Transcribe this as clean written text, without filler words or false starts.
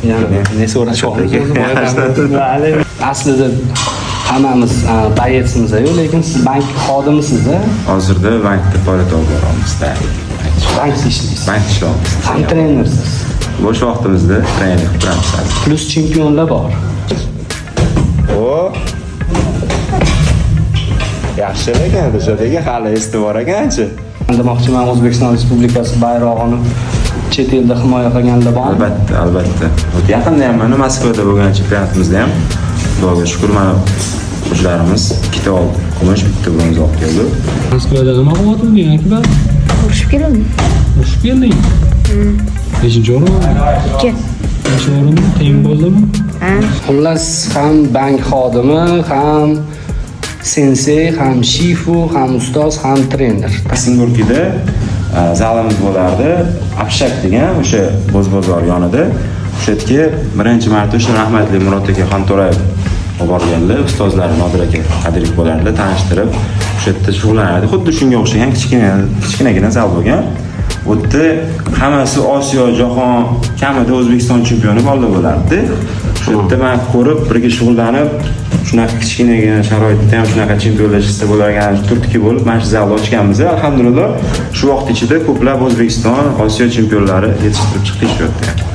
Yana ne so'rashyapmiz o'zi boyadan. Aslida hammamiz боец miz-yu, lekin siz bank xodimisiz-da. Hozirda bankda faoliyat olib boryapmiz-da. Bankda ishlaysiz. Bankda ishlayapmiz. Ham trenersiz. Bo'sh vaqtimizda trening qilib turamiz. Плюс chempionlar bor. O. Yaxshi, lekin Dilshod aka hali esda bor ekan ancha. Demoqchiman, O'zbekiston Respublikasi bayrog'ini chet elda himoya qilganlar bormi? Albatta, albatta. Yaqinda ham mana Moskvada bo'lgan chempionatimizda ham, Xudoga shukur, mana o'quvchilarimiz ikkita oldi. Kumush, bitta bronza olib keldi. Moskvada nima qilyotganding, Akbar? Urushib keldim. Urushib kelding? Nechinchi o'rin? Ikki. Nechinchi o'rin? Qiyin bo'ldimi? Ha. Xullas, ham bank xodimi, ham sensey, ham shifu, ham ustoz, ham trener. Maksim Gorkiyda zalimiz bo'lardi. Abshak degan, o'sha Bo'zbozor yonida. O'sha yerga birinchi marta o'sha rahmatli Murod aka Xonto'rayev olib borganlar, ustozlari Nodir aka Qodirov bo'lardilar, tanishtirib, o'sha yerda shug'ullanardi. Xuddi shunga o'xshagan kichkina kichkinagina zal bo'lgan. U yerda hammasi Osiyo, jahon, kamida O'zbekiston chempioni bolalar bo'lardi. O'sha yerda man ko'rib, birga shug'ullanib, shunaqa kichkinagina sharoitda ham shunaqa chempionlar chiqsa bo'larkan, turtki bo'lib mana shu zalni ochganmiz. Alhamdulillah, shu vaqt ichida ko'plab O'zbekiston, Osiyo chempionlari yetishtirib chiqdik shu yerda.